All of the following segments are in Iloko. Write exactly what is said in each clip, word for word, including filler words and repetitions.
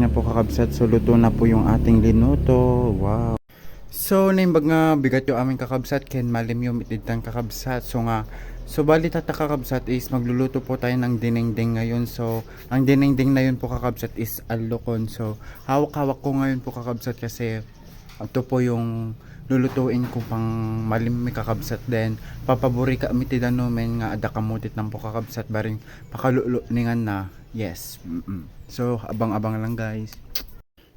Na po, kakabsat, so luto na po yung ating linuto. Wow. So, naimbag nga bigatyo amin, kakabsat, ken malimyo met ditan, kakabsat. So nga, so bali tatta, kakabsat, is magluluto po tayo ng dinengdeng ngayon. So, ang dinengdeng na yun po, kakabsat, is allukon. So, hawak-hawak ko ngayon po, kakabsat, kasi ito po yung lulutuin ko pang malimmi, kakabsat. Then, papaborika mi ti danumen nga adda kamutit lang po, kakabsat, bareng pakalulutningan na. Yes. Mm-mm. So, abang-abang lang, guys.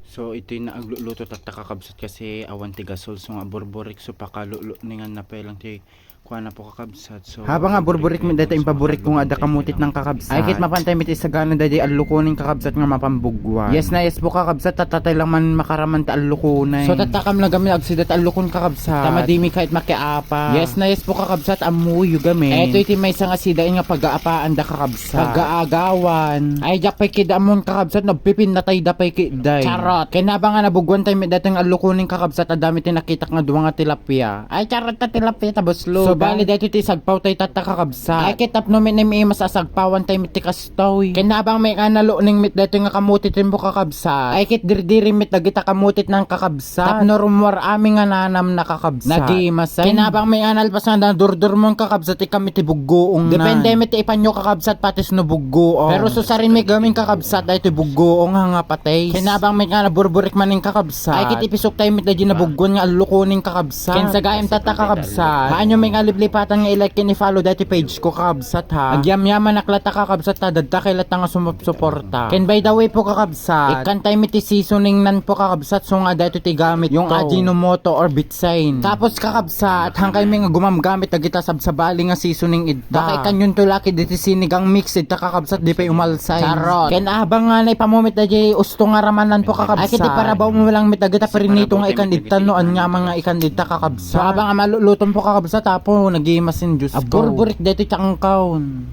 So, itoy na agluluto tatta, kakabsat, kasi awan ti gasol. So nga, burburik, so pakalulutningan na pay lang ti kuana po, kakabsat. So, habang nga burburik mi dayta impaburik ko nga adda kamutit lang, kakabsat. Ay, ket mapantay met isagana daydi allukonen, kakabsat, nga mapan bugwan. Yes na yes po, kakabsat, tatta tay lang man makaraman ta allukonen. So, tatta kam lang gamin agsida ta allukon, kakabsat. Ta madimi ka it makiapa. Yes na yes po, kakabsat, ammoyo gamin. Itoy ti maysa nga sidain nga pagaapaan da, kakabsat. Pagaagawan. Ay, diak pay kida ammon, kakabsat, nagpipinnatay da pay kiday. Charot. Ken abang nga nabugwan tay met dayta nga allukonen, kakabsat, adda met ti nakitak nga dua nga tilapia. Ay, charot, ta tilapia ta buslo. So, bali daytoy ti sagpaw tay tatta, kakabsat. Ay, ket tapno met naimas a sagpawan tay met ti kastoy. Ken abang met nga nalukning met daytoy nga kamutit po, kakabsat. Ay, ket dirdiri met dagita kamutit nan, kakabsat. Tapno rummuar amin nga nanamna, kakabsat. Nagimas, ay. Ken abang met nga nalpas nga nadurdurmon, kakabsat, ikkan met ti buggoong. Depende met ti ipanyo, kakabsat, patis no buggoong. Pero susarin met gamin, kakabsat, daytoy buggoong nga patis. Ken abang met nga naburburik manen, kakabsat. Ay, ket ipisok tay met daydi nabuggoan nga allukonen, kakabsat. Ken sagaem tatta, kakabsat. Haanyo met nga liplipatan nga i-like ken i-follow daytoy page ko, kakabsat, ha. Agyamyamanak latta, kakabsat, ta dadakkel latta nga sumupsuporta. Ken by the way po, kakabsat, ikkan tay met ti seasoning nan po, kakabsat, so nga daytoy ti gamit ko. Ajinomoto or bitsin. Tapos, kakabsat, hangkay met nga gumamgamit dagita sabsabali nga seasoning idta. Baka ikkanyon to laki diti sinigang mix idta, kakabsat, di pay umalsay. Charot. Ken abang nga naipammon met daydi usto nga ramanan po, kakabsat. Ay, ket iparabawmo lang met dagita prinito nga ikan idta no ania man nga ikan idta, kakabsat. So, abang nga maluluton po, kakabsat, apo, nagimasin, Diyos ko. Aburburik daytoy ti angkaon.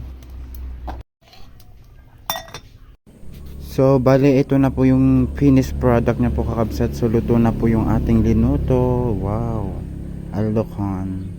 So, bale, ito na po yung finished product niya po, kakabsat. So, luto na po yung ating linuto. Wow. Allokan.